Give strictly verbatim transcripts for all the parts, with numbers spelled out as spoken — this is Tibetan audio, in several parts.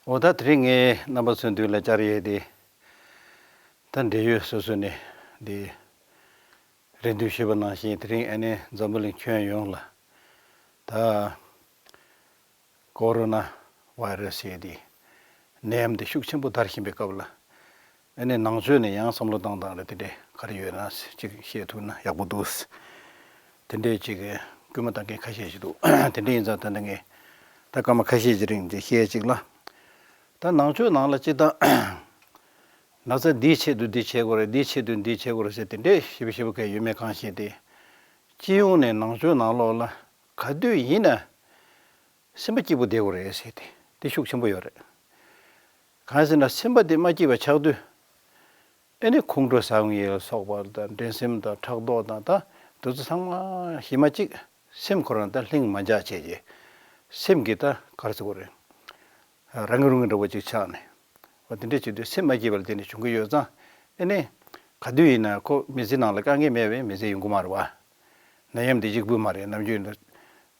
འོ་ད་དེ་རིང་ངས་རྣམ་པ་ཚོའི་མདུན་ལ་བཅར་ཡས་དེ། ད་འབྲེལ་ཡོད་སོ་སོ་ནས་འདི་རེ་འདུན་ཞུས་པ་ནང་བཞིན་དེ་རིང་ཨ་ནི་འཛམ་བུ་གླིང་ཁྱོན་ཡོངས་ལ་ད་ཀོ་རོ་ན་བྷའི་རེ་སི་ཟེར་དེ་ནད་ཡམས་དེ་ཤུགས་ཆེན་པོ་དར་བཞིན་པའི་སྐབས་ལ། ཨ་ནི་ནང་ཆོས་ནས་ཡང་བསམ་བློ་བཏང་སྟངས་ལ་དེ་འདྲས་ག་རེ་ཡོད་ན་ཅིག་བཤད་ཐུབ་ན་ཡག་པོ་འདུག། དེ་འདྲས་ཅིག་སྐུལ་མ་བཏང་མཁན་ཁ་ཤས་ཤིག་འདུག། དེ་འདྲས་ཡིན་ཙང་ད་ནི་ངས་ད་སྐར་མ་ཁ་ཤས་ཀྱི་རིང་ཅིག་བཤད་ཅིག་ལ། ད་ནང་ཆོས་ནང་ལ་སྤྱིར་བཏང་ན་ཚ་འདིའི་ཆེད་དུ་འདི་བྱེད་དགོས་རེད། འདིའི་ཆེད་དུ་འདི་བྱེད་དགོས་རེད་ཟེར་དེ་འདྲས་ཞིབ་ཞིབ་ག་ཡོད་མེད་གང་ཤེས་ཏེ། སྤྱི་ཡོངས་ནས་ནང་ཆོས་ནང་ལོགས་ལ་ག་དུས་ཡིན་ན་སེམས་པ་སྐྱིད་པོ་བསྡད་དགོས་རེད་ཟེར་ཏེ་དེ་ཤུགས་ཆེན་པོ་ཡོད་རེད། གང་ཡིན་ཟེར་ན་སེམས་པ་དེ་མ་སྐྱིད་པ་ཆགས་དུས། ཨེ་ནི་ཁོང་ཁྲོ་ཟ་ཡོང་ཡས་ལ་སོགས་པ་དང་འགྲན་སེམས་དང་ཕྲག་དོག་དང་ད་དེ་ཚོ་ཚང་མ་གཞི་མ་གཅིག་སེམས་ཁོ་རང་ད་ལྷིང་མ་འཇགས་བྱས་རྗེས་སེམས་ཀྱི་ད་ག་རེ་ཟེར་དགོས་རེད། རང་གི་རུང་གི་འདྲ་པོ་ཅིག་ཆགས་ནས། འོ་དེ་འདྲས་བྱེད་དུས་སེམས་མ་སྐྱིད་པ་ལ་བརྟེན་ནས་བྱུང་གི་ཡོད་ཙང་། ཨེ་ནི་ག་དུས་ཡིན་ན་ཁོ་མི་ཚེ་ནང་ལ་དཀའ་ངལ་མེད་པའི་མི་ཚེ་ཡོང་གི་མ་རེད་བ། ནད་ཡམས་འདི་གཅིག་པུ་མ་རེད། ནམ་རྒྱུན་ད་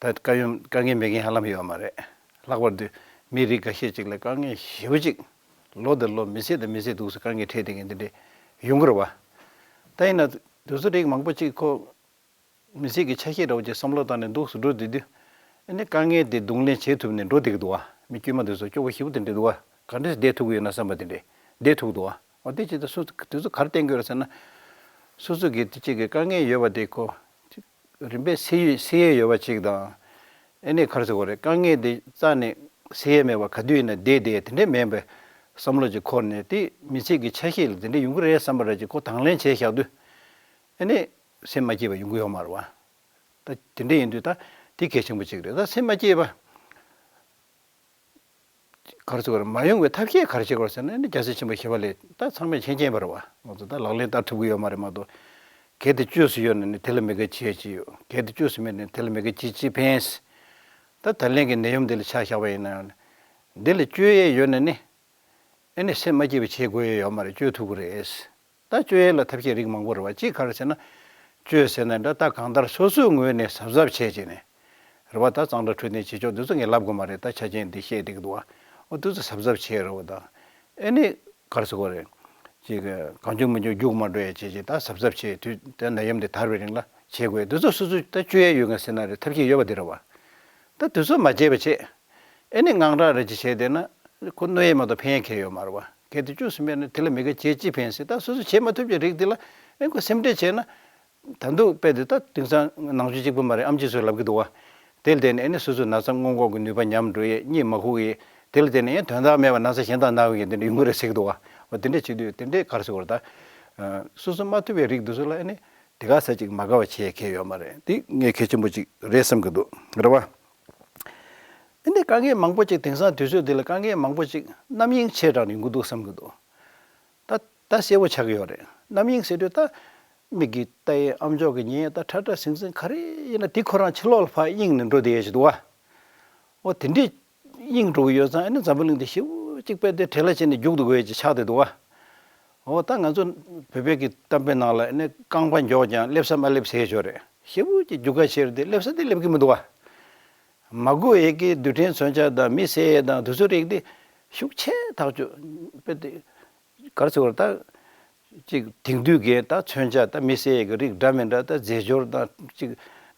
དཀའ་ཡོང་དཀའ་ངལ་མེད་མཁན་ཧ་ལམ་ཡོད་མ་རེད། ལྷག་པར་དུ་མི་རིགས་འགའ་ཤས་ཅིག་ལ་དཀའ་ངལ་ཞེ་པོ་ཅིག་ལོ་དང་ལོ་མི་ཚེ་དང་མི་ཚེ་འདུག་སེ་དཀའ་ངལ་འཕྲད་བསྡད་མཁན་འདི་འདྲས་ཡོང་གི་རེད་བ། ད་ཡིན་ན་དུས་ཚོད་རིགས་མང་པོ་ཅིག་ཁོ་མི་ཚེ་གི་ཆ་ཤས་འདྲ་བོ་ཅིག་བསམ་བློ་བཏང་ནས་འདུག་སེ་འགྲོ་བསྡད་དུས། ཨ་ནི་དཀའ་ངལ་དེ་གདོང་ལེན་བྱེད་ཐུབ་ནས་འགྲོ་བསྡད་ཀྱི་འདུག་བ། མི་དཀྱུས་མ་དེ་ཚོ་སྐྱོ་བོ་ཞེ་པོ་དེ་འདྲས་འདུག་བ། ག་འདྲས་བསྡད་ཐུབ་ཀྱི་ཡོད་ན་བསམ་པ་དེ་འདྲས་བསྡད་ཐུབ་འདུག་བ། འོ་དེ་ཅིག་ད་སོ་སོ་དེ་ཚོ་ག་རེ་བསྟན་གྱི་ཡོད་རེད་ཟེར་ན། སོ་སོ་གི་དེ་གཅིག་གི་དཀའ་ངལ་ཡོད་པ་དེ་ཁོ་རིམ་པས་སེལ་ཡུལ་སེལ་ཡས་ཡོད་པ་ཅིག་དང་། ཨེ་ནས་ག་རེ་ཟེར་དགོས་རེད། དཀའ་ངལ་དེ་རྩ་ནས་སེལ་ཡས་མེད་པ་ག་དུས་ཡིན་ན་བསྡད་བསྡད་དེ་འདྲས་མིན་པའི་བསམ་བློ་ཅིག་འཁོར་ནས་དེ་མི་ཚེ་གི་ཆ་ཤས་ལ་དེ་འདྲས་ཡོང་གི་རེད་བསམ་པ་འདྲ་ཅིག་ཁོ་དང་ལེན་བྱས་བཞག་དུས། ཨེ་ནས་སེམས་མ་སྐྱིད་པ་ཡོང་གི་ཡོད་མ་རེད་བ། ད་དེ་འདྲས་ཡིན་དུས་ད་དེ་གལ་ཆེན་པོ་ཅིག་རེད། ད་སེམས་མ་སྐྱིད་པ། ག་རེ་ཟེར་དགོས་རེད། མ་ཡོང་བའི་ཐབས་ཤེས་ག་རེ་བྱེད་དགོས་རེད་ཟེར་ན། ཨ་ནི་རྒྱལ་སྲས་ཆེན་པོ་ཞི་བ་ལྷས་ད་ཚང་མས་མཁྱེན་མཁྱེན་པ་རེད་བ། ང་ཚོ་ད་ལག་ལེན་བསྟར་ཐུབ་ཀྱི་ཡོད་མ་རེད་མ་གཏོགས། གལ་ཏེ་བཅོས་སུ་ཡོད་ན་ནི་དེ་ལ་མི་དགའ་བྱེད་ཀྱི་ཡོད། གལ་ཏེ་བཅོས་སུ་མེད་ན་དེ་ལ་མི་དགའ་བྱེད་ཅི་ཕན། ད་ད་ལན་གྱི་ནད་ཡམས་འདི་ལ་ཆ་བཞག་པ་ཡིན་ན། འདི་ལ་བཅོས་ཡས་ཡོད་ན་ནི། ཨ་ནི་སེམས་མ་སྐྱིད་པ་བྱེད་དགོས་ཡས་ཡོད་མ་རེད། བཅོས་ཐུབ་ཀྱི་རེད། ད་བཅོས་ཡས་ལ་ཐབས་ཤེས་རིགས་མང་པོ་རེད་བ། གཅིག་ག་རེ་ཟེར་ན། བཅོས་ཟེར་ན་འདྲ་ད་གང་ལྟར་སོ་སོའི་ངོས་ནས་གཟབ་གཟབ་བྱས་བྱས་ནས། རེད་བ། ད་གཙང་སྦྲ་འཕྲོད་བསྟེན་བྱེད་ཕྱོགས་འདི་ཚོ་ངས་ལབ་དགོས་མ་རེད། ད་ཆ་རྐྱེན་འདི་བཤད་བསྡད་ཀྱི་འདུག་བ། འོ་འདི་ཚོ་གཟབ་གཟབ་བྱས་རེད་བ། ད་ཨེ་ནི་ག་རེ་ཟེར་དགོས་རེད། ཅིག་གང་བྱུང་མི་བྱུང་རྒྱུག་མ་འགྲོ་ཡས་བྱས་བྱས་ད་གཟབ་གཟབ་བྱས་དུས་ད་ནད་ཡམས་འདི་དར་བའི་རིང་ལ་བྱེད་དགོས། འདི་ཚོ་སོ་སོ་ད་བཅོས་ཡས་ཡོད་ངེས་ཟེར་ན་རེད། ཐབས་ཤེས་ཡོད་པ་འདི་རེད་བ། ད་དུས་ཚོད་མ་བརྗེད་པ་བྱས། ཨེ་ནི་དངངས་སྐྲག་རེ་ཅིག་བྱས་བསྡད་ན། ཁོ་གནོད་ཡས་མ་གཏོགས་ཕན་ཡས་གང་ཡང་ཡོད་མ་རེད་བ། གལ་ཏེ་བཅོས་སུ་མེད་ན་དེ་ལ་མི་དགའ་བྱས་ཅི་ཕན་ཟེར། ད་སོ་སོ་བྱེད་མ་ཐུབ་ཀྱི་རིགས་དེ་ལ་ཨེ་ཁོ་སེམས་ཁྲལ་བྱས་ན། ད་དུང་དཔེ་དེ་ད་དེང་སང་ནང་ཆོས་གཅིག་པུ་མ་རེད། ཨེམ་ཆི་ཚོས་ལབ་ཀྱི་འདུག་བ། དེ་ལ་བརྟེན་ནས་ཨེ་ནི་སོ་སོའི་ན་ཚ་སྔོན་འགོག་གི་ནུས་པ་ཉམས་འགྲོ་ཡས། གཉིད་མ་ཁུག་ཡས། དེ་ལ་བརྟེན་ནས་ཨེ་དོན་དག་མེད་པ་ན་ཚ་གཞན་དག་ན་བའི་དེ་འདྲ་ཡོང་གི་རེད་ཟེར་གྱི་འདུག་བ། འོ་དེ་འདྲ་བྱེད་དུས་དེ་འདྲས་ག་རེ་ཟེར་དགོས་རེད། ད་སོ་སོ་མ་ཐུབ་པའི་རིགས་དེ་ཚོ་ལ་ཨེ་ནི། དེ་ག་ས་ཅིག་མ་དགའ་བ་བྱེད་མཁན་ཡོད་མ་རེད། འདི་ངས་གལ་ཆེན་པོ་ཅིག་རེད་བསམ་གྱི་འདུག། རེད་བ། ཨ་ནི་དཀའ་ངལ་མང་པོ་ཅིག་དེང་སང་དུས་ཚོད་འདི་ལ་དཀའ་ངལ་མང་པོ་ཅིག་རྣམ་གཡེང་ཆེ་དྲགས་ནས་ཡོང་གི་འདུག་བསམ་གྱི་འདུག། ད་ད་གསལ་པོ་ཆགས་ཀྱི་ཡོད་རེད། རྣམ་གཡེང་ཟེར་དུས་ད་མིག་གིས་ལྟ་ཡས། ཨམ་ཅོག་གིས་ཉན་ཡས། ད་ཁྲ་ཁྲ་ཟིང་ཟིང་ག་རེ་ཡིན་ན་དེ་ཁོ་རང་ཕྱི་ལོགས་ལ་ཕར་གཡེང་ནས་འགྲོ་བསྡད་ཡས་ཅིག་འདུག་བ། འོ་དེ་འདྲས་གཡེང་འགྲོ་གི་ཡོད་ཙང་། ཨ་ནི་འཛམ་བུ་གླིང་འདི་ཞེ་པོ་ཅིག་དཔེ་དེ་བྲེལ་བ་བྱས་ནས་རྒྱུག་འདུག་གི་ཅིག་ཆགས་བསྡད་འདུག་བ། འོ་ད་ང་ཚོ་བོད་པའི་གི་གཏམ་དཔེ་ནང་ལ་ཨ་ནི་རྐང་པ་མགྱོགས་ཀྱང་སླེབས་ས་མ་སླེབས་ཟེར་ཡས་ཅིག་ཡོད་རེད། ཞེ་པོ་ཅིག་རྒྱུག་ཁ་ཆེ་རུང་དེ་སླེབས་ས་དེ་སླེབས་ཀྱི་མི་འདུག་བ། མ་དགོས་ཡས་ཀྱི་རྡུལ་ཕྲན་མཚོན་ཆ་དང་མི་བསད་ཡས་དང་དེ་ཚོའི་རིགས་དེ་ཤུགས་ཆེ་ཐག་ཆོད། དཔེ་དེ་ག་རེ་ཟེར་དགོས་རེད། ད་ཅིག་དེང་དུས་ཀྱི་ད་མཚོན་ཆ་དང་མི་བསད་ཡས་ཀྱི་རིགས་འདྲ་མི་འདྲ། ད་རྫས་སྦྱོར་དང་ཅིག་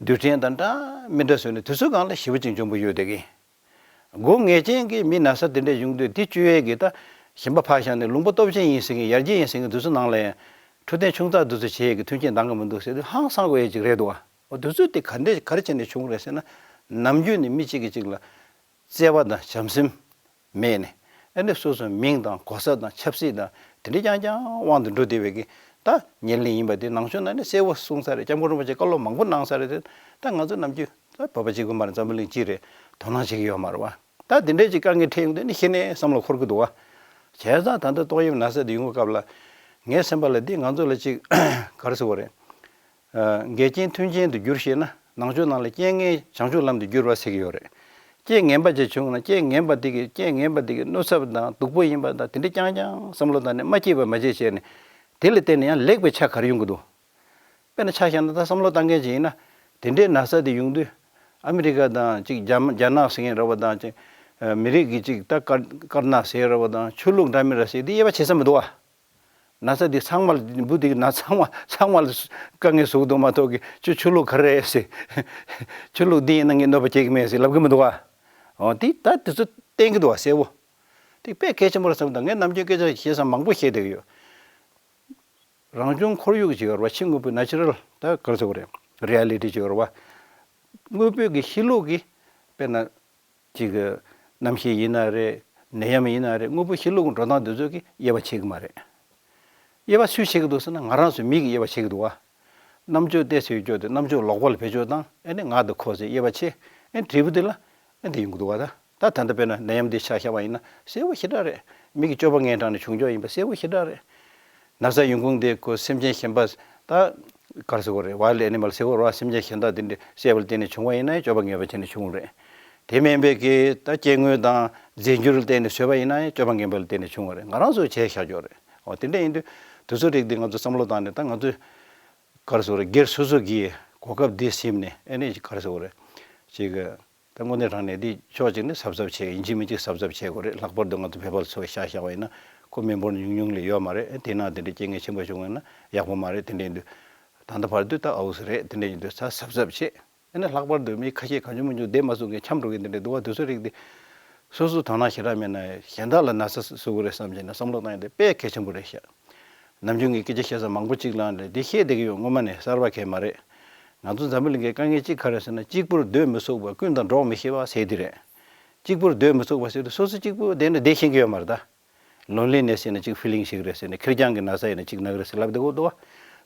རྡུལ་ཕྲན་དང་འདྲ་མི་འདྲ་བཟོས་ནས་དེ་ཚོའི་སྒང་ལ་ཞེ་པོ་ཅིག་འཇོན་པོ་ཡོད་བསྡད་ཀྱི། སྒོ་ངལ་ཅན་གྱི་མི་ན་ཚ་དེ་འདྲ་ཡོང་དུས་དེ་བཅོས་ཡས་ཀྱི་ད་ཞེན་པ་ཕར་བཞག་ནས་ལུང་པ་སྟོབས་ཆེན་ཡིན་ཟེར་མཁན། ཡར་རྒྱས་ཡིན་ཟེར་མཁན་དེ་ཚོ་ནང་ལ་ཡང་འཕྲོད་བསྟེན་ཆུང་ཙག་དེ་ཚོ་བྱེད་ཡས་ཀྱི་མཐུན་རྐྱེན་འདང་གི་མི་འདུག་ཟེར་དུས་ཧང་སང་དགོས་ཡས་ཅིག་རེད་འདུག་བ། འོ་དེ་ཚོ་དེ་ག་འདྲས་ག་རེ་བྱས་ནས་བྱུང་རེད་ཟེར་ན། ནམ་རྒྱུན་ནས་མི་གཅིག་གིས་གཅིག་ལ་བརྩེ་བ་དང་བྱམས་སེམས་མེད་ནས། ཨ་ནི་སོ་སོའི་མིང་དང་གོ་ས་དང་ཆབ་སྲིད་དང་དེ་འདྲ་རྐྱང་རྐྱང་དབང་དུ་འགྲོ་བསྡད་པའི་གི་ད་ཉེར་ལེན་ཡིན་པ་དེ་ནང་ཆོས་ནང་ནས་གསལ་པོ་གསུངས་ཚར་རེད། སྐྱབས་མགོན་རིན་པོ་ཆེས་བཀའ་སློབ་མང་པོ་གནང་ཚར་རེད་དེ། ད་ང་ཚོ་ནམ་རྒྱུན་ད་བོད་པ་གཅིག་པུ་མ་རེད། འཛམ་བུ་གླིང་སྤྱི་རེད། དོ་སྣང་བྱེད་ཀྱི་ཡོད་མ་རེད་བ། ད་དེ་འདྲས་ཀྱི་དཀའ་ངལ་འཕྲད་ཡོང་དུས་ནི་གཞི་ནས་བསམ་བློ་འཁོར་གྱི་འདུག་བ། བྱས་ཙང་ད་ལྟ་ཏོག་དབྱིབས་ན་ཚ་དེ་ཡོང་གི་སྐབས་ལ་ངའི་སེམས་པ་ལ་འདི་ང་ཚོ་ལ་ཅིག་ག་རེ་ཟེར་དགོས་རེད། འགལ་རྐྱེན་མཐུན་རྐྱེན་དུ་བསྒྱུར་ཤེས་ན། ནང་ཆོས་ནང་ལ་རྐྱེན་ངན་བྱང་ཆུབ་ལམ་དུ་བསྒྱུར་བ་ཟེར་གྱི་ཡོད་རེད། རྐྱེན་ངན་པ་ཅིག་བྱུང་ན་རྐྱེན་ངན་པ་དེ་གི་རྐྱེན་ངན་པ་དེ་གི་གནོད་ཚབས་དང་སྡུག་པོ་ཡིན་པ་དང་དེ་འདྲ་རྐྱང་རྐྱང་བསམ་བློ་བཏང་ནས་མ་སྐྱིད་པ་མ་བྱེད་བྱས་ནས། དེ་ལ་བརྟེན་ནས་ཡང་ལེགས་པའི་ཆ་ག་རེ་ཡོང་གི་འདུག། དཔེར་ན་ཆ་བཞག་ན་ད་བསམ་བློ་བཏང་མཁན་ཅིག་ཡིན་ན། དེ་འདྲའི་ན་ཚ་དེ་ཡོང་དུས་ཨ་མི་རི་ཀ་དང་ཅིག་རྒྱ་རྒྱ་ནག་ཟེར་མཁན་རེད་བ་དང་ཅིག་ མི་རིགས་ཀྱི་ཅིག་ད་དཀར་དཀར་ནག་ཟེར་ར་བ་དང་ཆོས་ལུགས་འདྲ་མི་འདྲ་ཟེར་དེ་དབྱེ་བ་ཕྱེ་ས་མི་འདུག་བ། ན་ཚ་འདི་ཚང་མ་ལ་འབུ་འདི་ན་ཚང་མ་ཚང་མ་ལ་དཀའ་ངལ་བཟོ་གི་འདུག་མ་གཏོགས་ཀྱི་ཁྱོད་ཆོས་ལུགས་ག་རེ་རེད་ཟེར། ཆོས་ལུགས་འདི་ཡིན་ན་ངས་གནོད་པ་བྱེད་ཀྱི་མེད་ཟེར་ལབ་ཀྱི་མི་འདུག་བ། འོ་དེ་ད་དེ་ཚོ་བསྟན་གྱི་འདུག་བ་གསལ་བོ། དེ་དཔེ་གལ་ཆེན་པོ་རེད་བསམ་ད་ངས་ནམ་རྒྱུན་སྐད་ཆ་བཤད་ས་མང་པོ་བཤད་བསྡད་ཀྱི་ཡོད། རང་བྱུང་ཁོར་ཡུག་ཅིག་ཡོད་རེད་བ། ཕྱི་དངོས་པོའི་ནེ་ཅུ་རལ་ད་ག་རེ་ཟེར་དགོས་རེད། རི་ཡ་ལི་ཊི་ཅིག་ཡོད་རེད་བ། དངོས་པོའི་གི་གཤིས་ལུགས་ཀྱི་དཔེར་ན་ཅིག་གནམ་གཤིས་ཡིན་ན་རེད། ནད་ཡམས་ཡིན་ན་རེད། དངོས་པོ་གཤིས་ལུགས་ཀྱི་འགྲོ་སྟངས་དེ་ཚོ་གི་དབྱེ་བ་ཕྱེ་གི་མ་རེད། དབྱེ་བ་སུས་ཕྱེ་གི་འདུག་ཟེར་ན་ང་རང་ཚོའི་མི་གིས་དབྱེ་བ་ཕྱེ་གི་འདུག་བ། རྣམ་ཅོག་ཏོག་ཙམ་ཡོད་ཀྱོག་དེ་རྣམ་ཅོག་ལོག་པ་ལ་བེད་སྤྱོད་བཏང་། ཨེ་ནི་ང་དང་ཁོ་ཟེར་དབྱེ་བ་ཕྱེ། ཨེ་འབྲས་བུ་དེ་ལ་ཨེ་འདི་ཡོང་གི་འདུག་བ། ད་ད་ད་ལྟ་དཔེར་ན་ནད་ཡམས་འདི་ཆ་བཞག་པ་ཡིན་ན་གསལ་བོ་ཞེ་དྲག་རེད། མི་གི་སྤྱོད་པ་ངན་དྲགས་ནས་བྱུང་ཀྱོག་ཡིན་པ་གསལ་བོ་ཞེ་དྲག་རེད། ན་ཚ་ཡོང་ཁུངས་དེ་ཁོ་སེམས་ཅན་གཞན་པ་ད་ག་རེ་ཟེར་དགོས་རེད། ཝའིལ་ཌི་ཨེ་ནི་མལ་ཟེར་དགོས་རེད་བ། སེམས་ཅན་གཞན་དག་དེ་འདྲ་བསད་པ་ལ་བརྟེན་ནས་བྱུང་བ་ཡིན་ན་ཡང་སྤྱོད་པ་ངན་པ་བྱས་ནས་བྱུང་རེད། དེ་མིན་པའི་གི་ད་སྐྱེ་དངོས་དང་རྫས་འགྱུར་ལ་བརྟེན་ནས་བཟོས་པ་ཡིན་ན་ཡང་སྤྱོད་པ་ངན་པ་ལ་བརྟེན་ནས་བྱུང་བ་རེད། ང་རང་ཚོས་བྱས་བཞག་ཀྱོག་རེད། འོ་དེ་འདྲ་ཡིན་དུས་དེ་ཚོ་རིགས་འདི་ང་ཚོ་བསམ་བློ་བཏང་ནས་ད་ང་ཚོས་ག་རེ་ཟེར་དགོས་རེད། སྒེར་སོ་སོ་གི་གོ་སྐབས་འདི་ཟིན་ནས་ཨེ་ནི་ག་རེ་ཟེར་དགོས་རེད། ཅིག་ད་དངོས་གནས་དྲང་གནས་འདི་ཕྱོགས་གཅིག་ནས་གཟབ་གཟབ་བྱེད། ཡིན་གཅིག་མིན་གཅིག་གཟབ་གཟབ་བྱེད་དགོས་རེད། ལྷག་པར་དུ་ང་ཚོ་བོད་པ་ཚོ་ཤ་བཞག་པ་ཡིན་ན་ཁོ་མི་འབོར་ཉུང་ཉུང་ལས་ཡོད་མ་རེད། དེ་ན་དེ་འདྲའི་རྐྱེན་ངན་ཆེན་པོ་བྱུང་བ་ཡིན་ན་ཡག་པོ་མ་རེད། དེ་འདྲ་ཡིན་དུས་ད་ལྟ་བར་དུ་ད་ཨའུ་སི་རེད། དེ་འདྲ་ཡིན་དུས་ད་གཟབ་གཟབ་བྱེད། ཨེ་ནི་ལྷག་པར་དུ་མི་ཁ་ཤས་གང་བྱུང་མང་བྱུང་བསྡད་མ་བཟུང་མཁན་འཁྱམ་འགྲོ་མཁན་དེ་འདྲ་འདུག་བ། དེ་ཚོ་རིགས་དེ་སོ་སོ་དོ་སྣང་ཞེ་དྲག་མེད་ན་གཞན་དག་ལ་ན་ཚ་བཟོ་གི་རེད་བསམ་བྱས་ནས་བསམ་བློ་བཏང་ཡ་དེ་དཔེ་གལ་ཆེན་པོ་རེད་ཤག་ནམ་རྒྱུན་ངས་སྐད་ཆ་བཤད་ས་མང་པོ་གཅིག་ལངས་རེད། འདི་བཤད་བསྡད་ཀྱི་ཡོད། སྔོན་མ་ནས་གསར་པ་གང་ཡང་མ་རེད། ང་ཚོ་འཛམ་བུ་གླིང་གི་དཀའ་ངལ་གཅིག་ག་རེ་ཟེར་ན། གཅིག་པུར་སྡོད་མི་ཚུགས་པ་ཀུན་དང་འགྲོགས་མི་ཤེས་པ་ཟེར་དེ་རེད། གཅིག་པུར་སྡོད་མི་ཚུགས་པ་ཟེར་དུས་སོ་སོ་གཅིག་པུ་བསྡད་ན་བསྡད་ཤེས་ཀྱི་ཡོད་མ་རེད་ད། ལོན་ལི་ནེ་སི་ཟེར་ནས་གཅིག་ཕི་ལིང་ཞིག་རེད་ཟེར་ནས། ཁེར་རྐྱང་གི་ན་ཚ་ཡིན་ན་གཅིག་ན་གི་རེད་ཟེར་ལབ་བསྡད་ཀྱི་འདུག་བ།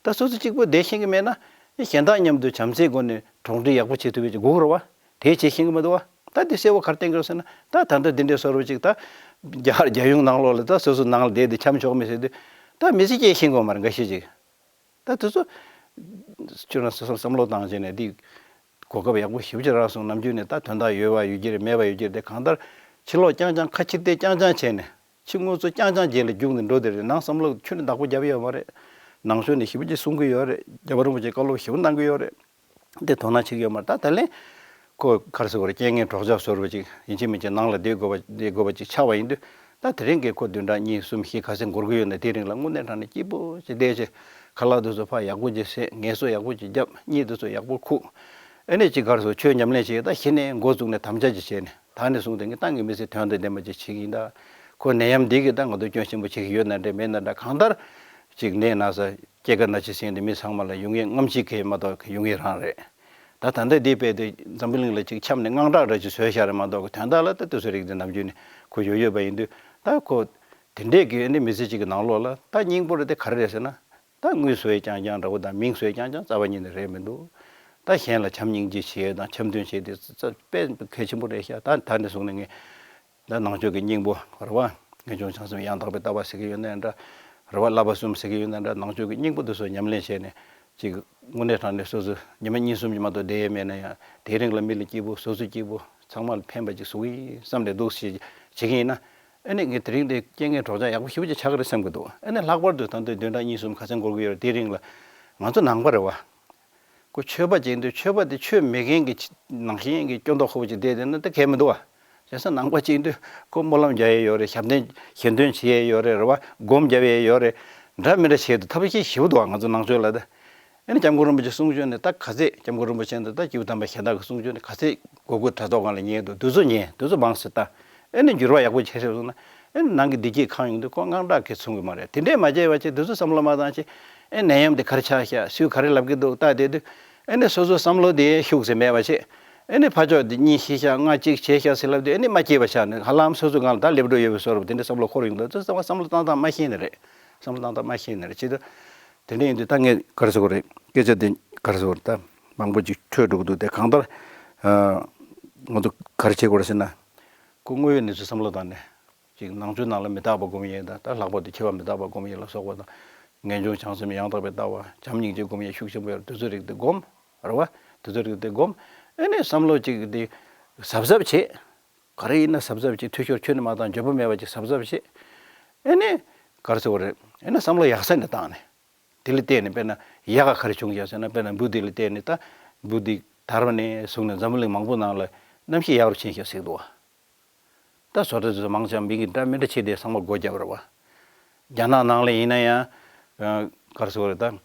ད་སོ་སོ་གཅིག་པུ་བསྡད་ཤེས་ཀྱི་མེད་ན་གཞན་དག་མཉམ་དུ་བྱམས་བརྩེའི་སྒོ་ནས་གྲོགས་འདྲིས་ཡག་པོ་བྱེད་ཐུབ་ཡས་ཅིག་དགོས་ཀྱི་རེད་བ། དེ་བྱེད་ཤེས་ཀྱི་མི་འདུག་བ། ད་དེ་གསལ་བོ་ག་རེ་བསྟན་གྱི་རེད་ཟེར་ན། ད་ད་ལྟ་འདི་འདྲའི་བཟོ་འདྲ་ཅིག་ད་རྒྱ་རྒྱལ་ཡོངས་ནང་ལོགས་ལ་ད་སོ་སོ་ནང་ལ་བསྡད་དེ་འཆམ་ཆོག་མེད་ཟེར་དུས་ད་མི་ཚེ་སྐྱེལ་ཤེས་ཀྱི་ཡོད་མ་རེད་འགའ་ཤས་ཅིག་ད་དེ་ཚོ་ཁྱོད་རང་སོ་སོར་བསམ་བློ་བཏང་བྱས་ནས། འདི་གོ་སྐབས་ཡག་པོ་ཞེ་པོ་ཅིག་རག་སོང་། ནམ་རྒྱུན་ནས་ད་དོན་དག་ཡོད་པ་ཡོད་ཀྱི་རེད། མེད་པ་ཡོད་ཀྱི་རེད། དེ་གང་ལྟར་ཕྱི་ལོགས་རྐྱང་རྐྱང་ཁ་ཕྱིར་བལྟས་རྐྱང་རྐྱང་བྱས་ནས། ཕྱི་དངོས་གཙོ་རྐྱང་རྐྱང་རྗེས་ལ་རྒྱུགས་ནས་འགྲོ་དེ་རེད། ནང་བསམ་བློ་ཁྱོན་ནས་བདག་པོ་རྒྱབ་ཡོད་མ་རེད། ནང་ཆོས་ནས་ཞེ་པོ་ཅིག་གསུང་གི་ཡོད་རེད། རྒྱལ་བ་རིན་པོ་ཆེས་བཀའ་སློབ་ཞེ་པོ་གནང་གི་ཡོད་རེད། དེ་དོ་སྣང་བྱེད་ཀྱི་ཡོད་མ་རེད། ད་ད་ལན་ཁོ་ག་རེ་ཟེར་དགོས་རེད། རྐྱེན་ངན་གྲོགས་ཆགས་བཟོ་འདྲ་ཅིག་ཡིན་གཅིག་མིན་གཅིག་ནང་ལ་བསྡད་དགོས་པ་བསྡད་དགོས་པ་ཅིག་ཆགས་པ་ཡིན་དུས། ད་དེ་རིང་གི་ཁོ་བདུན་ཕྲག་གཉིས་གསུམ་བཞི་ག་ཚོད་འགོར་གྱི་ཡོད་ན། དེ་རིང་ལ་དངོས་གནས་དྲང་གནས་སྐྱིད་པོ་ཅིག་བསྡད་བྱས། ཁ་ལག་དེ་ཚོ་ཕར་ཡག་པོ་ཅིག་བཟས། ངལ་གསོ་ཡག་པོ་ཅིག་བརྒྱབ། གཉིད་དེ་ཚོ་ཡག་པོ་ཁུག་ཨེ་ནས་ཅིག་ག་རེ་ཟེར། ཆོས་ཉམས་ལེན་བྱས། ད་གཞི་ནས་འགོ་བཙུགས་ནས་དམ་བཅའ་ཅིག་བྱས་ནས། ད་ནས་བཟུང་སྟེ་ངས་ཏང་གི་མི་ཚེ་དོན་དང་ལྡན་པ་ཅིག་བྱེད་ཀྱི་ཡིན། ད་ཁོ་ནད་ཡམས་འདི་གིས་ད་ང་ཚོ་སྐྱོན་ཆེན་པོ་བྱེད་ཀྱི་ཡོད་ན་འདྲ་མེད་ན་འདྲ། གང་ལྟར་ཅིག་ནད་ན་ཚ་སྐྱེ་རྒ་ན་འཆི་ཟེར་མཁན་དེ་མི་ཚང་མ་ལ་ཡོང་ངེས་རྔམ་བརྗིད་ཀྱི་མ་གཏོགས་ཡོང་ངེས་རང་རེད། ད་ད་ལྟ་འདི་དཔེ་དེ་འཛམ་བུ་གླིང་ལ་ཅིག་ཁྱབ་ནས་དངངས་སྐྲག་འདྲ་ཅིག་བཟོས་བཞག་རེད་མ་གཏོགས། དོན་དག་ལ་ད་དེ་ཚོ་རིགས་དེ་ནམ་རྒྱུན་ནས་ཁོ་ཡོད་ཡོད་པ་ཡིན་དུས། ད་ཁོ་དེ་འདྲས་ཀྱི་ཨེ་ནི་མི་ཚེ་གཅིག་གི་ནང་ལོགས་ལ་ད་སྙིང་པོ་རེད་དེ་ག་རེ་རེད་ཟེར་ན། ད་དངུལ་བཟོས་རྐྱང་རྐྱང་འདྲ་བོ་དང་མིང་བཟོས་རྐྱང་རྐྱང་རྩ་བ་ཉིད་ནས་རེད་མི་འདུག་ད་གཞན་ལ་བྱམས་སྙིང་རྗེ་བྱེད་ཡས་དང་འཆམ་མཐུན་བྱེད་དེ་རྩ་དཔེ་གལ་ཆེན་པོ་རེད་ཤག་ད་ད་འདི་སོང་ནས་ངས་ད་ནང་ཆོས་ཀྱི་སྙིང་པོ་རེད་བ། ངེས་འབྱུང་བྱང་སེམས་ཡང་དག་པའི་ལྟ་བ་ཟེར་གྱི་ཡོད་ན་འདྲ། རེད་བ། བསླབ་པ་གསུམ་ཟེར་གྱི་ཡོད་ན་འདྲ། ནང་ཆོས་ཀྱི་སྙིང་པོ་དེ་ཚོ་ཉམས་ལེན་བྱས་ནས་ཅིག་དངོས་གནས་དྲང་གནས་སོ་སོ་ཉི་མ་གཉིས་གསུམ་གྱི་མ་གཏོགས་བསྡད་ཡས་མེད་ན་ཡང་། དེའི་རིང་ལ་མི་ལ་སྐྱིད་པོ། སོ་སོ་སྐྱིད་པོ། ཚང་མ་ལ་ཕན་པ་ཅིག་བཟོ་གི་ཡིན་བསམ་བསྡད་འདུག་ཞེས་བྱེད་ཀྱི་ཡིན་ན། ཨ་ནི་ངས་དེ་རིང་འདི་རྐྱེན་ངན་གྲོགས་ཆགས་ཡག་པོ་ཞེ་པོ་ཅིག་ཆགས་ཀྱི་རེད་བསམ་གྱི་འདུག་ཨ་ནི་ལྷག་པར་དུ་ད་ལྟ་བདུན་ཕྲག་གཉིས་གསུམ་ག་ཚོད་འགོར་གྱི་ཡོད་རེད། དེའི་རིང་ལ་ང་ཚོ་ནང་པ་རེད་བ། ཁོ་ཆོས་པ་ཅིག་ཡིན་དུས་ཆོས་པ་དེ་ཆོས་མེད་མཁན་གྱི་ནང་བཞིན་གྱི་སྐྱོན་མདོག་ཁ་པོ་ཅིག་བསྡད་བསྡད་ན་ད་གལ་མི་འདུག་བ། བྱས་ཙང་ནང་པ་ཅིག་ཡིན་དུས་ཁོ་སྨོན་ལམ་རྒྱག་ཡས་ཡོད་རེད། ཞབས་བརྟན་ཞལ་འདོན་བྱེད་ཡས་ཡོད་རེད། རེད་བ། སྒོམ་རྒྱབ་ཡས་ཡོད་རེད། འདྲ་མི་འདྲ་བྱས་འདུག་ཐབས་ཤེས་ཞེ་པོ་འདུག་བ་ང་ཚོ་ནང་ཆོས་ལ་ད། ཨ་ནི་སྐྱབས་མགོན་རིན་པོ་ཆེ་གསུང་ཆོས་ནི་ད་ག་ཚད། སྐྱབས་མགོན་རིན་པོ་ཆེ་འདི་ད་སྐྱེས་བུ་དམ་པ་གཞན་དག་གི་གསུང་ཆོས་ནི་ག་ཚད་གོ་དགོས་དྲ་ཐོག་སྒང་ལ་ཉན་འདུག་དེ་ཚོ་ཉན། དེ་ཚོ་མང་སེ་ལྟ། ཨ་ནི་འགྱུར་བ་ཡག་པོ་བྱས་ཤག་སོང་ན། ཨ་ནི་ནང་གི་བདེ་སྐྱིད་གང་ཡོང་དུས་ཁོ་དངངས་སྐྲག་གིས་མཚོན་གི་མ་རེད། དེ་འདྲས་མ་བྱས་པ་བྱས། དེ་ཚོ་བསམ་བློ་མ་བཏང་བྱས། ཨ་ནད་ཡམས་དེ་ག་རེ་ཆགས་ཤག་སུས་ག་རེ་ལབ་ཀྱི་འདུག་ལྟ་བསྡད་དུས། ཨ་ནི་སོ་སོའི་བསམ་བློ་དེ་ཤུགས་ཟེར་མེད་པ་བྱས། ཨ་ནི་ཕར་ཕྱོགས་དེ་གཉིས་ཤི་ཤག་ལྔ་གཅིག་བྱས་ཤག་ཟེར་ལབ་དུས། ཨ་ནི་མ་སྐྱེས་པ་ཆགས་ནས་ཧ་ལམ་སོ་སོའི་སྒང་ལ་ད་སླེབས་འགྲོ་ཡོད་པའི་བཟོ་འདྲ་པོ་དེ་འདྲས་བསམ་བློ་འཁོར་ཡོང་དུས། དེ་ཚོ་བསམ་བློ་བཏང་སྟངས་མ་ཤེས་ནི་རེད། བསམ་བློ་བཏང་སྟངས་མ་ཤེས་ནི་རེད། བྱས་དུས། དེ་འདྲ་ཡིན་དུས་ད་ངས་ག་རེ་ཟེར་དགོས་རེད། སྐད་ཆ་དེ་ག་རེ་ཟེར་དགོས་རེད། ད་མང་པོ་ཅིག་འཕྲོས་འགྲོ་གི་འདུག་དེ་གང་ལྟར་ཨ་ང་ཚོ་ག་རེ་བྱེད་དགོས་རེད་ཟེར་ན། ཁོ་དངོས་ཡོད་གནས་ཚུལ་བསམ་བློ་བཏང་ནས། ཅིག་ནང་ཆོས་ནང་ལ་མི་རྟག་པ་སྒོམ་ཡས་དང་། ད་ལྷག་པར་དུ་འཆི་བ་མི་རྟག་པ་སྒོམ་ཡས་ལ་སོགས་པ་དང་། ངེས་འབྱུང་བྱང་སེམས་ཡང་དག་པའི་ལྟ་བ། བྱམས་སྙིང་རྗེ་སྒོམ་ཡས་ཤུགས་ཆེན་པོ་ཡོད་རེད། དེ་ཚོ་རིགས་དེ་སྒོམ། རེད་བ། དེ་ཚོ་རིགས་དེ་སྒོམ། ཨེ་ནས་བསམ་བློ་ཅིག་དེ་གཟབ་གཟབ་བྱེད། ག་རེ་ཡིན་ན་གཟབ་གཟབ་བྱེད། འཐུས་ཤོར་ཁྱོན་ནས་མ་བཏང་། འཇོན་པོ་མེད་པ་ཅིག་གཟབ་གཟབ་བྱེད། ཨེ་ནས་ག་རེ་ཟེར་དགོས་རེད། ཨེ་ནས་བསམ་བློ་ཡག་ས་ནས་བཏང་ནས། དེ་ལ་བརྟེན་ནས་དཔེར་ན་ཡག་ག་ག་རེ་བྱུང་ཤག་ཟེར་ན། དཔེར་ན་འབུ་དེ་ལ་བརྟེན་ནས། ད་འབུ་དེ་དར་བ་ནས་བཟུང་ནས་འཛམ་བུ་གླིང་མང་པོ་ནང་ལ་གནམ་གཤིས་ཡག་རུ་ཕྱིན་ཤག་ཟེར་གི་འདུག་བ། ད་བཟོ་གྲྭ་དེ་ཚོ་མང་ཆེ་བ་མི་གི་འདྲ་མི་འདྲ་བྱས་ཏེ་ཚང་མ་སྒོ་བརྒྱབ་རེད་བ། རྒྱ་ནག་ནང་ལ་ཡིན་ན་ཡང་ག་རེ་ཟེར་དགོས་རེད་ད།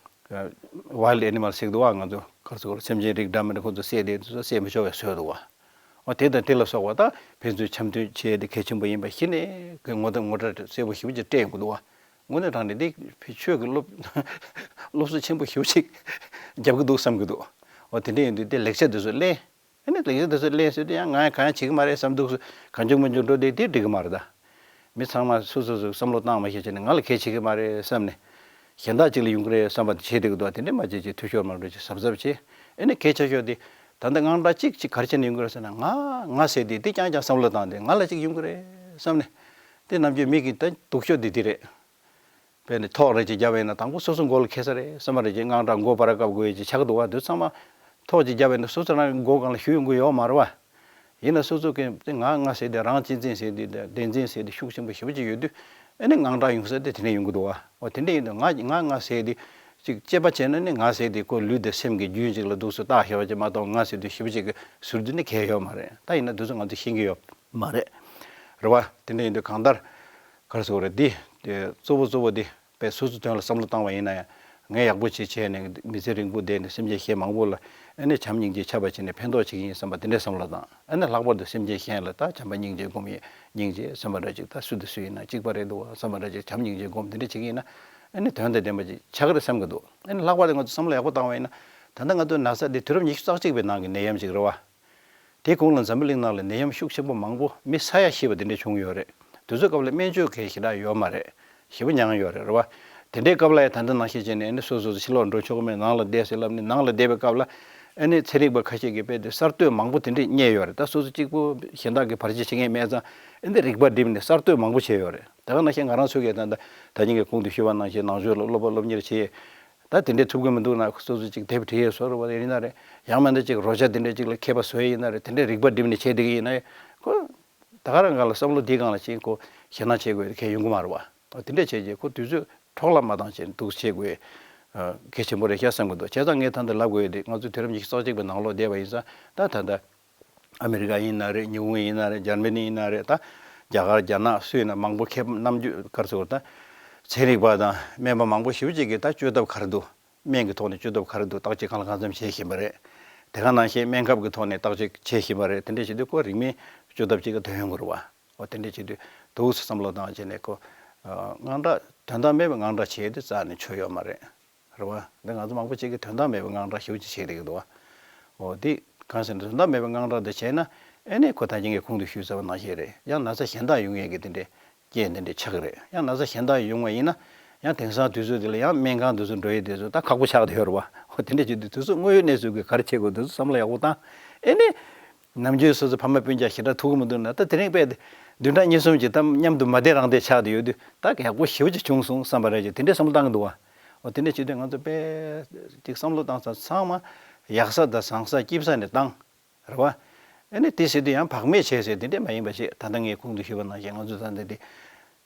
ཝའིལ་ཌི་ཨེ་ནི་མལ་ཟེར་གི་འདུག་བ། ང་ཚོ་ག་རེ་ཟེར་དགོས་རེད། སེམས་ཅན་རིགས་འདྲ་མི་འདྲ་ཁོ་ཚོ་བསད་དེ་ཚོ་བསད་མི་ཆོག་པའི་བཟོས་འདུག་བ། འོ་དེ་དང་དེ་ལ་སོགས་པ་ད་ཕན་ཚུན་འཆམ་མཐུན་བྱས་ཏེ་གལ་ཆེན་པོ་ཡིན་པ་གཞི་ནས་གི་ངོ་དེབ་ངོ་སྤྲོད་གསལ་པོ་ཞེ་པོ་ཅིག་སྤྲད་ཡོང་གི་འདུག་བ། དངོས་གནས་དྲང་གནས་འདི་ཆོས་ཀྱི་སློབ་སློབ་གསོ་ཆེན་པོ་ཞེ་པོ་ཅིག་རྒྱབ་ཀྱི་འདུག་བསམ་གྱི་འདུག་འོ་དེ་འདྲ་ཡིན་དུས་དེ་ལེགས་ཆ་དེ་ཚོ་གླེང་། ཨ་ནི་ལེགས་ཆ་དེ་ཚོ་གླེང་ཟེར་དུས་ཡང་ང་ཡང་གང་ཡང་བྱེད་ཀྱི་མ་རེད་བསམ་འདུག་གང་བྱུང་མང་བྱུང་འགྲོ་བསྡད་དེ་འགྲིག་གི་མ་རེད་ད། མི་ཚང་མ་སོ་སོ་སོ་བསམ་བློ་བཏང་མ་ཤེས་བྱས་ནས་ང་ལ་གལ་ཆེ་གི་མ་རེད་བསམ་ནས། གཞན་དག་ཅིག་ལ་ཡོང་གི་རེད་བསམ་པ་དེ་བྱེད་བསྡད་ཀྱི་འདུག་དེ་འདྲ་མ་བྱེད་ཅིག་འཐུས་ཤོར་མ་འགྲོ་ཅིག་གཟབ་གཟབ་བྱེད། ཨ་ནི་གལ་ཆེ་ཤོས་དེ། ད་ལྟ་དངངས་སྐྲག་གཅིག་ཅིག་ག་རེ་བྱས་ནས་ཡོང་གི་རེད་ཟེར་ན། ང་ང་ཟེར་དེ་དེ་རྐྱང་རྐྱང་བསམ་བློ་བཏང་སྟེ་ང་ལ་ཅིག་ཡོང་གི་རེད་བསམ་ནས། དེ་ནམ་རྒྱུན་མི་གི་ད་སྡུག་ཤོས་དེ་དེ་རེད། དཔེར་ན་ཐོག་རེ་ཅིག་བརྒྱབ་པ་ཡིན་ན་དང་པོ་སོ་སོ་མགོ་ལ་འཁེལ་ས་རེད་བསམ་པ་རེ་ཅིག་དངངས་སྐྲག་མགོ་ཕར་བཀབ་དགོས་ཡ་ཅིག་ཆགས་འདུག་བ། དེ་ཚང་མ་ཐོག་ཅིག་བརྒྱབ་པ་ཡིན་ན་སོ་སོ་རང་གི་མགོ་སྒང་ལ་གཞུ་ཡོང་གི་ཡོད་མ་རེད་བ། ཡིན་ན་སོ་སོ་གི་དེ་ང་ང་ཟེར་དེ་རང་གཅེས་འཛིན་ཟེར་དེ་དང་བདེན་འཛིན་ཟེར་དེ་ཤུགས་ཆེན་པོ་ཞེ་པོ་ཅིག་ཡོད་དུས། ཨ་ནི་དངངས་སྐྲག་ཡོང་ས་དེ་དེ་ནས་ཡོང་གི་འདུག་བ། འོ་དེ་འདྲ་ཡིན་དུས་ང་ང་ང་ཟེར་དེ་ཅིག་དཔྱད་པ་བྱས་ན་ནི་ང་ཟེར་དེ་ཁོ་ལུས་དང་སེམས་ཀྱི་རྒྱུན་ཅིག་ལ་འདུག་སེ་བཏགས་བཞག་པ་ཅིག་མ་གཏོགས་ང་ཟེར་དུས་ཞེ་པོ་ཅིག་གི་ཟུར་དུ་ནི་གང་ཡང་ཡོད་མ་རེད། ད་ཡིན་ན་དེ་ཚོ་ང་ཚོས་ཤེས་ཀྱི་ཡོད་མ་རེད། རེད་བ། དེ་འདྲ་ཡིན་དུས་གང་ལྟར་ག་རེ་ཟེར་དགོས་རེད། འདི་དེ་གཙོ་བོ་གཙོ་བོ་འདི་དཔེ་སོ་སོའི་དོན་ལ་བསམ་བློ་བཏང་བ་ཡིན་ན་ཡང་། ངས་ཡག་པོ་ཅིག་བྱས་ནས་མི་ཚེ་རིང་པོ་བསྡད་ནས་སེམས་ཅན་གཞན་མང་པོ་ལ་ཨ་ནི་བྱམས་སྙིང་རྗེ་ཁྱབ་པ་བྱས་ནས་ཕན་ཐོགས་བྱེད་ཀྱི་ཡིན་བསམ་པ་དེ་འདྲའི་བསམ་བློ་བཏང་། ཨ་ནི་ལྷག་པར་དུ་སེམས་ཅན་གཞན་ལ་ད་བྱམས་པ་སྙིང་རྗེ་སྒོམ་ཡས། སྙིང་རྗེ་བསམ་པ་འདྲ་ཅིག་ད་སུ་དང་སུ་ཡིན་ན་གཅིག་པ་རེད་འདུག་བ་བསམ་པ་འདྲ་ཅིག་བྱམས་སྙིང་རྗེ་སྒོམ་དེ་འདྲ་བྱེད་ཀྱི་ཡིན་ན། ཨ་ནི་དོན་དང་ལྡན་པ་ཅིག་ཆགས་ཀྱི་རེད་བསམ་གྱི་འདུག་ཨ་ནི་ལྷག་པར་དུ་ང་ཚོ་བསམ་བློ་ཡག་པོ་བཏང་བ་ཡིན་ན། ད་ལྟ་ང་ཚོ་ན་ཚ་འདི་དུས་རབས་ཉི་ཤུ་རྩ་གཅིག་པའི་ནང་གི་ནད་ཡམས་ཅིག་རེད་བ། དེའི་གོང་ལ་འཛམ་བུ་གླིང་ནང་ལ་ནད་ཡམས་ཤུགས་ཆེན་པོ་མང་པོ་མི་ས་ཡ་བཞི་བ་དེ་འདྲ་བྱུང་ཡོད་རེད། དེ་ཚོའི་སྐབས་ལ་སྨན་བཅོས་གལ་ཞེ་དྲག་ཡོད་མ་རེད། ཞེ་པོ་མྱངས་ཡོད་རེད། རེད་བ། དེ་འདྲའི་སྐབས་ལ་ཡང་ད་ལྟ་ནང་བཞིན་བྱས་ནས་ཨ་ནི་སོ་སོ་སོ་ཕྱི་ལོགས་འགྲོ་ཆོག་གི་མེད། ནང་ལ་བསྡད་ཟེར་ལབ་ནས་ནང་ལ་བསྡད་པའི་སྐབས་ལ། ཨ་ནི་ཚན་རིག་པ་ཁ་ཤས་ཀྱིས་དཔེ་དེ་གསར་གཏོད་མང་པོ་དེ་འདྲས་རྙེད་ཡོད་རེད། ད་སོ་སོ་གཅིག་པུ་གཞན་དག་གིས་བར་ཆད་བྱེད་མཁན་མེད་ཙང་། ཨ་ནི་རིག་པ་བསྒྲིམས་ནས་གསར་གཏོད་མང་པོ་བྱས་ཡོད་རེད། དེ་ག་ནང་བཞིན་ང་རང་ཚོ་གིས་ད་ལྟ་ད་གིན་གྱི་གོང་དུ་ཞུས་པ་ནང་བཞིན་ནང་ཆོས་ལ་སློབ་པ་སློབ་གཉེར་བྱས། ད་དེ་འདྲས་ཐུབ་ཀྱི་མི་འདུག་ན་སོ་སོ་ཅིག་དེབ་བྲིས་བཟོ་རུ་བ་ཡིན་ན་རེད། ཡང་མིན་ན་ཅིག་རོལ་ཆ་དེ་འདྲས་ཅིག་ལ་མཁས་པ་བཟོ་ཡས་ཡིན་ན་རེད། དེ་འདྲས་རིག་པ་བསྒྲིམས་ནས་བྱས་བསྡད་ཀྱི་ཡིན་ན་ཁོ། ད་ག་རང་ག་ལ་བསམ་བློ་འདིའི་སྒང་ལ་ཅིག་ཁོ་ཞེད་སྣང་བྱེད་དགོས་གལ་ཡོང་གི་མ་རེད་བ། འོ་དེ་འདྲས་བྱས་རྗེས་ཁོ་དུས་ཚོད་འཕྲོ་བརླག་མ་བཏང་བྱས་འདུག་བྱེད་དགོས། ཨ། གལ་ཆེན་པོ་རེད་ཤག་བསམ་གྱི་འདུག་བྱས་ཙང་ངས་ད་ལྟ་ལབ་དགོས་ཡོད་དེ། ང་ཚོ་དུས་རབས་ཉི་ཤུ་རྩ་གཅིག་པའི་ནང་ལོགས་བསྡད་པ་ཡིན་ཙང་། ད་ད་ལྟ་ཨ་མི་རི་ཀ་ཡིན་ན་རེད། ཉི་ཧོང་ཡིན་ན་རེད། འཇར་མ་ནི་ཡིན་ན་རེད། ད་རྒྱ་གར་རྒྱ་ནག་སུ་ཡིན་ན་མང་པོ་མཁས་པ་རྣམ་འགྱུར་ག་རེ་ཟེར་དགོས་རེད། ད་ཚན་རིག་པ་དང་སྨན་པ་མང་པོ་ཞེ་པོ་ཅིག་གིས་ད་བཅོས་ཐབས་ག་རེ་འདུག་སྨན་གྱི་ཐོག་ནས་བཅོས་ཐབས་ག་རེ་འདུག་བརྟག་དཔྱད་གང་ལ་གང་འཚམ་བྱེད་བཞིན་པ་རེད། དེ་ག་ནང་བཞིན་སྨན་ཁབ་ཀྱི་ཐོག་ནས་བརྟག་དཔྱད་བྱེད་བཞིན་པ་རེད། དེ་འདྲ་བྱེད་དུས་ཁོ་རིང་མིན་བཅོས་ཐབས་ཅིག་གི་དོན་ཡོང་གི་རེད་བ། འོ་དེ་འདྲ་བྱེད་དུས་འདུག་སེ་བསམ་བློ་བཏང་བྱས་ནས་ཁོ། ཨ། དངངས་སྐྲག་དོན་དག་མེད་པའི་དངངས་སྐྲག་བྱས་དུས་རྩ་ནས་ཆོ་ཡོད་མ་རེད། རེད་བ། འདི་ང་ཚོ་མང་པོ་ཅིག་གིས་དོན་དག་མེད་པའི་དངངས་སྐྲག་ཞེ་པོ་ཅིག་བྱེད་བསྡད་ཀྱི་འདུག་བ། འོ་འདི་གང་ཟེར་ན་དོན་དག་མེད་པའི་དངངས་སྐྲག་འདི་བྱས་ན། ཨེ་ནས་ཁོ་ད་གིན་ངས་གོང་དུ་ཞུས་ཚར་བ་ནང་བཞིན་རེད། ཡང་ན་ཚ་གཞན་དག་ཡོང་ཡས་ཀྱི་དེ་འདྲའི་རྐྱེན་དེ་འདྲ་ཆགས་ཀྱི་རེད། ཡང་ན་ཚ་གཞན་དག་ཡོང་བ་ཡིན་ན། ཡང་དེང་སང་དུས་ཚོད་འདི་ལ་ཡང་སྨན་ཁང་དུ་ཚོ་འགྲོ་ཡི་དེ་ཚོ་ད་ཁག་པོ་ཆགས་བསྡད་ཡོད་རེད་བ། འོ་དེ་འདྲ་བྱེད་དུས་དུས་ཚོད་དངོས་ཡོད་གནས་ཚུལ་གྱིས་ག་རེ་བྱེད་དགོས་དེ་ཚོ་བསམ་བློ་ཡག་པོ་བཏང་། ཨེ་ནས་ནམ་རྒྱུན་སོ་སོ་ཕ་མ་སྤུན་ཀྱག་ཞེ་དྲག་ཐུག་གི་མི་འདུག་ན། ད་དེ་རིང་དཔེ་བདུན་ཕྲག་གཉིས་གསུམ་གྱི་ད་མཉམ་དུ་མ་བསྡད་རང་བསྡད་ཆགས་བསྡད་ཡོད་དུས་ད་ཡག་པོ་ཞེ་པོ་ཅིག་བྱུང་སོང་བསམ་པ་རེད་ཅེས་དེ་འདྲའི་བསམ་བློ་བཏང་གི་འདུག་བ། འོ་དེ་འདྲ་བྱེད་དུས་ང་ཚོ་དཔེ་ཅིག་བསམ་བློ་བཏང་ས་ཚང་མ་ཡག་ས་དང་བཟང་ས་སྐྱིད་ས་ནས་བཏང་། རེད་བ། ཨ་ནི་དེ་ཟེར་དུས་ཡང་བག་མེད་བྱས་ཟེར་དེ་འདྲས་མ་ཡིན་པ་ཞིག་ད་ལྟ་ངས་གོང་དུ་ཞུས་པ་ནང་བཞིན་ང་ཚོ་ད་ལྟ་འདི་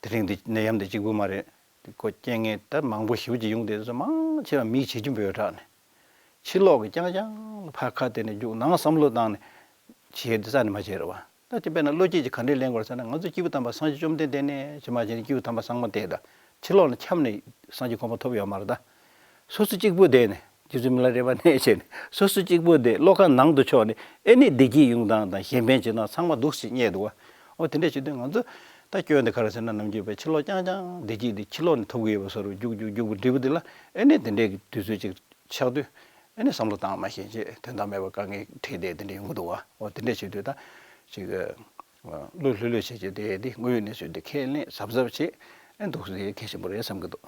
དེ་རིང་འདི་ནད་ཡམས་འདི་གཅིག་པུ་མ་རེད། འདི་ཁོ་རྐྱེན་ངན་ད་མང་པོ་ཞེ་པོ་ཅིག་ཡོང་བསྡད་ཚོ་མང་ཆེ་བ་མིའི་བྱེད་རྒྱུ་འབོད་དྲགས་ནས། ཕྱི་ལོགས་ཀྱི་རྐྱང་རྐྱང་ལ་ཕར་ཁ་གཏད་ནས་རྒྱུགས། ནང་བསམ་བློ་བཏང་ནས་བྱས་འདི་རྩ་ནས་མ་བྱས་རེད་བ། ད་དེ་དཔེར་ན་བློ་སྐྱེད་ཀྱིས་ག་འདྲས་ལེན་དགོས་རེད་ཟེར་ན། ང་ཚོ་སྐྱེས་བུ་དམ་པ་སངས་རྒྱས་བཅོམ་ལྡན་འདས་ནས་ཇི་མ་ཇི་ནས་སྐྱེས་བུ་དམ་པ་ཚང་མ་བསྟེན་ད། ཕྱི་ལོགས་ནས་འཁྱམས་ནས་སངས་རྒྱས་གོ་འཕང་ཐོབ་ཡོད་མ་རེད་ད། སོ་སོ་གཅིག་པུ་བསྡད་ནས་རྗེ་བཙུན་མི་ལ་རས་པ་ནས་བྱས་ནས་སོ་སོ་གཅིག་པུ་བསྡད། བློ་ཁ་ནང་དུ་ཕྱོགས་ནས་ཨེ་ནི་བདེ་སྐྱིད་ཡོང་སྟངས་དང་གཞན་ཕན་བྱེད་སྟངས་ཚང་མ་འདུག་སེ་རྙེད་འདུག་བ། འོ་དེ་འདྲ་བྱེད་དུས་ང་ཚོ་ད་སྐྱོན་དེ་ག་རེ་ཟེར་ན། ནམ་རྒྱུན་པའི་ཕྱི་ལོགས་རྐྱང་རྐྱང་བདེ་སྐྱིད་དེ་ཕྱི་ལོགས་ནས་ཐོབ་ཀྱི་ཡོད་པ་བཟོ་འདྲ་རྒྱུགས་རྒྱུགས་རྒྱུགས་པ་འདྲ་པོ་དེ་ལ་ཨེ་ནི་དེ་འདྲའི་དུས་ཚོད་ཅིག་ཆགས་དུས། ཨེ་ནི་བསམ་བློ་བཏང་མ་ཤེས་བྱས་དོན་དག་མེད་པར་དཀའ་ངལ་འཕྲད་བསྡད་དེ་འདྲ་ཡོང་གི་འདུག་བ། འོ་དེ་འདྲ་བྱེད་དུས་ད་ཅིག་བློ་ལྷོད་ལྷོད་བྱས་བྱས་དེ་དེ་དངོས་ཡོད་གནས་ཚུལ་དེ་ཁས་ལེན་གཟབ་གཟབ་བྱས། ཨེ་འདུག་སེ་གལ་ཆེན་པོ་རེད་བསམ་གྱི་འདུག